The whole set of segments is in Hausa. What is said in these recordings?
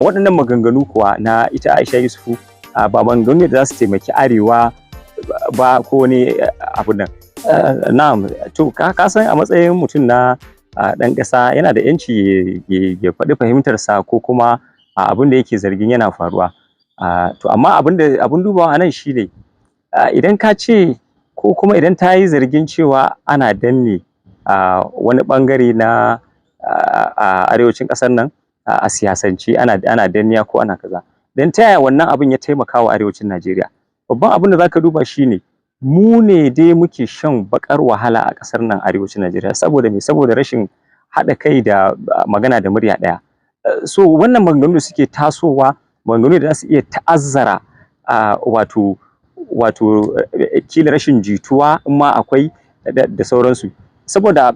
Waɗannan maganganu kuwa na ita Aisha Yusufu ba maganganu ne da za su taimaki Arewa ba ko wani abu nan. Na'am, to ka san a matsayin mutum na ɗan ƙasa, yana da 'yanci ya faɗi fahimtarsa ko kuma abin da yake zargin yana faruwa. To amma abin dubawa a nan shine, idan ka ce ko kuma idan ta yi zargin cewa ana danne wani ɓangare na arewacin ƙasar nan a siyasance, ana danniya ko ana kaza, dan ta yaya wannan abin ya taimaka wa arewacin Najeriya? Babban abin da zaka duba shine, mu ne dai muke shan baƙar wahala a ƙasar nan, arewacin Najeriya. Saboda me? Saboda rashin haɗa kai da magana da murya ɗaya. So wannan maganganu da suke tasowa, maganganu da za su iya ta'azzara wato kila rashin jituwa in ma akwai da sauransu. Saboda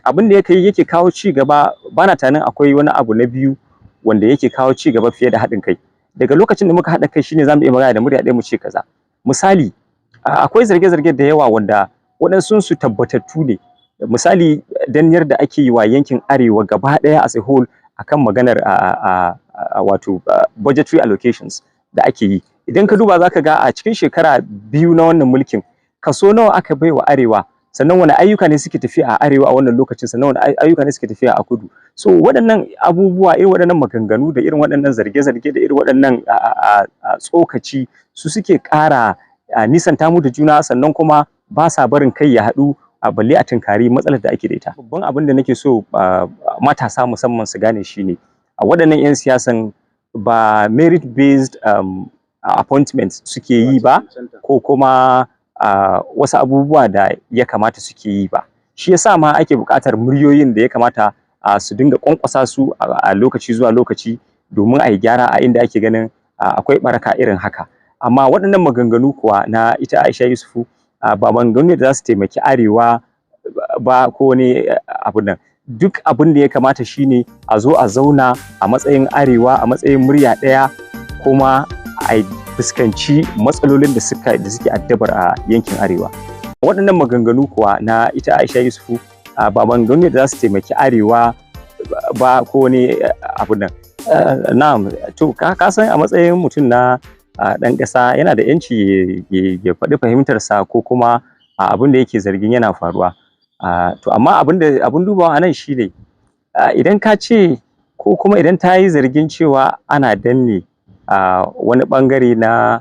abin da yake kawo ci gaba, bana tunanin akwai wani abu na biyu wanda yake kawo ci gaba fiye da haɗin kai. Daga lokacin da muka haɗa kai shine zamu iya magana da murya ɗaya mu ce kaza. Misali, akwai zarge-zarge da yawa wanda waɗansun su tabbatattu ne. Misali, danniyar da ake yi wa yankin Arewa gaba ɗaya as a whole akan maganar wato budgetary allocations da ake yi. Idan ka duba, zaka ga a cikin shekara 2 na wannan mulkin, kaso nawa aka bai wa Arewa? Sannan wani ayyuka ne suke tafiya a Arewa a wannan lokacin? Sannan wani ayyuka ne suke tafiya a kudu? So waɗannan abubuwa, irin waɗannan maganganu da irin waɗannan zarge-zarge da irin waɗannan tsokaci, su suke ƙara nisanta mu da juna, sannan kuma ba sa barin kai ya haɗu a balle a tunkari matsalar da ake da ita. Babban abin da nake so matasa musamman su gane shine, a waɗannan 'yan siyasan ba merit based appointments suke yi ba, ko kuma wasu abubuwa da ya kamata suke yi ba. Shi yasa ma ake buƙatar muryoyin da ya kamata su dinga ƙwanƙwasa su a lokaci zuwa lokaci, domin a yi gyara a inda ake ganin akwai ɓaraka irin haka. Amma waɗannan maganganu kuwa na ita Aisha Yusufu ba maganganu ne da za su taimaki Arewa ba ko wani abu nan. Duk abin da ya kamata shine a zo a zauna a matsayin Arewa, a matsayin murya ɗaya, kuma a fuskanci matsalolin da suke addabar a yankin Arewa. Waɗannan maganganu kuwa na ita Aisha Yusufu ba maganganu ne da za su taimaki Arewa ba ko wani abu nan. Na'am, to ka san a matsayin mutum na ɗan ƙasa, yana da 'yanci ya faɗi fahimtarsa ko kuma abin da yake zargin yana faruwa. To amma abin dubawa a nan shine, idan ka ce ko kuma idan ta yi zargin cewa ana danne wani ɓangare na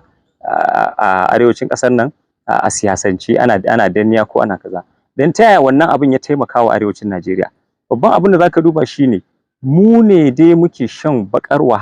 arewacin ƙasar nan a siyasance, ana danniya ko ana kaza, dan ta yaya wannan abin ya taimaka wa arewacin Najeriya? Babban abin da zaka duba shine, mu ne dai muke shan baƙar wahala.